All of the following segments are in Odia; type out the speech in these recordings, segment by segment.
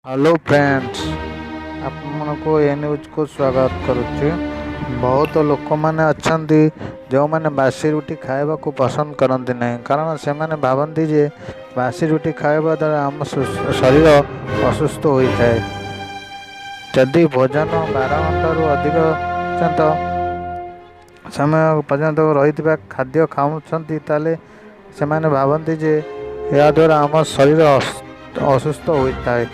ହ୍ୟାଲୋ ଫ୍ରେଣ୍ଡସ୍, ଆପଣଙ୍କୁ ଏ ନ୍ୟୁଜ୍କୁ ସ୍ୱାଗତ କରୁଛି। ବହୁତ ଲୋକମାନେ ଅଛନ୍ତି ଯେଉଁମାନେ ବାସି ରୁଟି ଖାଇବାକୁ ପସନ୍ଦ କରନ୍ତି ନାହିଁ, କାରଣ ସେମାନେ ଭାବନ୍ତି ଯେ ବାସି ରୁଟି ଖାଇବା ଦ୍ୱାରା ଆମ ଶରୀର ଅସୁସ୍ଥ ହୋଇଥାଏ। ଯଦି ଭୋଜନ 12 ଘଣ୍ଟାରୁ ଅଧିକ ପର୍ଯ୍ୟନ୍ତ ସମୟ ପର୍ଯ୍ୟନ୍ତ ରହିଥିବା ଖାଦ୍ୟ ଖାଉଛନ୍ତି, ତାହେଲେ ସେମାନେ ଭାବନ୍ତି ଯେ ଏହାଦ୍ୱାରା ଆମ ଶରୀର ଅସୁସ୍ଥ ହୋଇଥାଏ।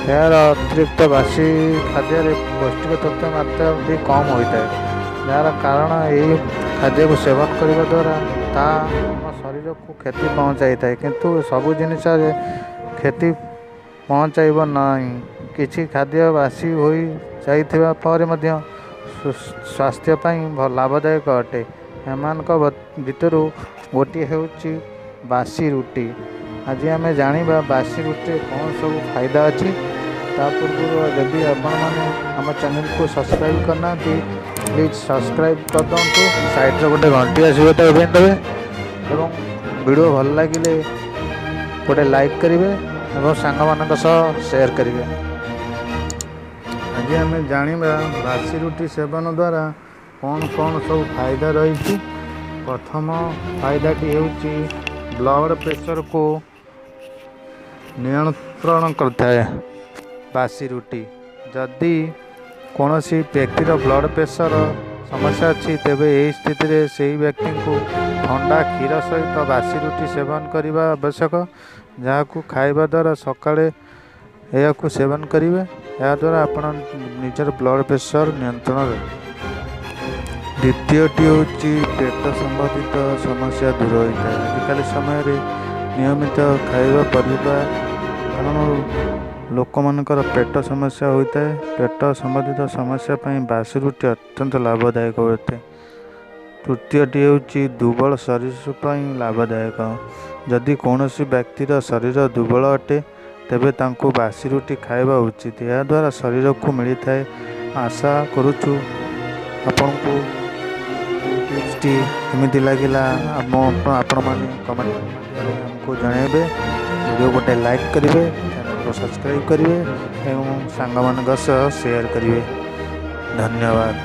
ଏହାର ଅତିରିକ୍ତ ବାସି ଖାଦ୍ୟରେ ପୌଷ୍ଟିକ ତତ୍ତ୍ୱ ମାତ୍ରା ବି କମ୍ ହୋଇଥାଏ, ଯାହାର କାରଣ ଏହି ଖାଦ୍ୟକୁ ସେବନ କରିବା ଦ୍ୱାରା ତାହା ଆମ ଶରୀରକୁ କ୍ଷତି ପହଞ୍ଚାଇଥାଏ। କିନ୍ତୁ ସବୁ ଜିନିଷରେ କ୍ଷତି ପହଞ୍ଚାଇବ ନାହିଁ। କିଛି ଖାଦ୍ୟ ବାସି ହୋଇ ଯାଇଥିବା ପରେ ମଧ୍ୟ ସ୍ୱାସ୍ଥ୍ୟ ପାଇଁ ଲାଭଦାୟକ ଅଟେ। ଏମାନଙ୍କ ଭିତରୁ ଗୋଟିଏ ହେଉଛି ବାସି ରୁଟି। ଆଜି ଆମେ ଜାଣିବା ବାସି ରୁଟିରେ କ'ଣ ସବୁ ଫାଇଦା ଅଛି। ତା ପୂର୍ବରୁ ଯଦି ଆପଣମାନେ ଆମ ଚ୍ୟାନେଲକୁ ସବସ୍କ୍ରାଇବ୍ କରିନାହାନ୍ତି, ପ୍ଲିଜ୍ ସବସ୍କ୍ରାଇବ୍ କରିଦିଅନ୍ତୁ। ସାଇଡ଼୍ରେ ଗୋଟେ ଘଣ୍ଟି ଆସିବ, ତାକୁ ଦେବେ ଏବଂ ଭିଡ଼ିଓ ଭଲ ଲାଗିଲେ ଗୋଟେ ଲାଇକ୍ କରିବେ ଏବଂ ସାଙ୍ଗମାନଙ୍କ ସହ ସେୟାର କରିବେ। ଆଜି ଆମେ ଜାଣିବା ବାସି ରୁଟି ସେବନ ଦ୍ୱାରା କ'ଣ କ'ଣ ସବୁ ଫାଇଦା ରହିଛି। ପ୍ରଥମ ଫାଇଦାଟି ହେଉଛି ବ୍ଲଡ଼ ପ୍ରେସରକୁ ନିୟନ୍ତ୍ରଣ କରିଥାଏ ବାସି ରୁଟି। ଯଦି କୌଣସି ବ୍ୟକ୍ତିର ବ୍ଲଡ଼ ପ୍ରେସର ସମସ୍ୟା ଅଛି, ତେବେ ଏହି ସ୍ଥିତିରେ ସେହି ବ୍ୟକ୍ତିଙ୍କୁ ଥଣ୍ଡା କ୍ଷୀର ସହିତ ବାସି ରୁଟି ସେବନ କରିବା ଆବଶ୍ୟକ, ଯାହାକୁ ଖାଇବା ଦ୍ୱାରା ସକାଳେ ଏହାକୁ ସେବନ କରିବେ। ଏହାଦ୍ୱାରା ଆପଣ ନିଜର ବ୍ଲଡ଼ ପ୍ରେସର ନିୟନ୍ତ୍ରଣ ରହିବ। ଦ୍ୱିତୀୟଟି ହେଉଛି ପେଟ ସମ୍ବନ୍ଧିତ ସମସ୍ୟା ଦୂର ହୋଇଥାଏ। ଆଜିକାଲି ସମୟରେ ନିୟମିତ ଖାଇବା ପରିବା କାରଣରୁ ଲୋକମାନଙ୍କର ପେଟ ସମସ୍ୟା ହୋଇଥାଏ। ପେଟ ସମ୍ବନ୍ଧିତ ସମସ୍ୟା ପାଇଁ ବାସି ରୁଟି ଅତ୍ୟନ୍ତ ଲାଭଦାୟକ ହୋଇଥାଏ। ତୃତୀୟଟି ହେଉଛି ଦୁର୍ବଳ ଶରୀର ପାଇଁ ଲାଭଦାୟକ। ଯଦି କୌଣସି ବ୍ୟକ୍ତିର ଶରୀର ଦୁର୍ବଳ ଅଟେ, ତେବେ ତାଙ୍କୁ ବାସି ରୁଟି ଖାଇବା ଉଚିତ। ଏହାଦ୍ୱାରା ଶରୀରକୁ ମିଳିଥାଏ। ଆଶା କରୁଛୁ ଆପଣଙ୍କୁ ଟିପ୍ସଟି କେମିତି ଲାଗିଲା, ଆମ ଆପଣମାନେ କମେଣ୍ଟ ମାଧ୍ୟମରେ ଆମକୁ ଜଣାଇବେ। ଭିଡ଼ିଓ ଗୋଟେ ଲାଇକ୍ କରିବେ, ଚ୍ୟାନେଲକୁ ସବସ୍କ୍ରାଇବ୍ କରିବେ ଏବଂ ସାଙ୍ଗମାନଙ୍କ ସହ ସେୟାର କରିବେ। ଧନ୍ୟବାଦ।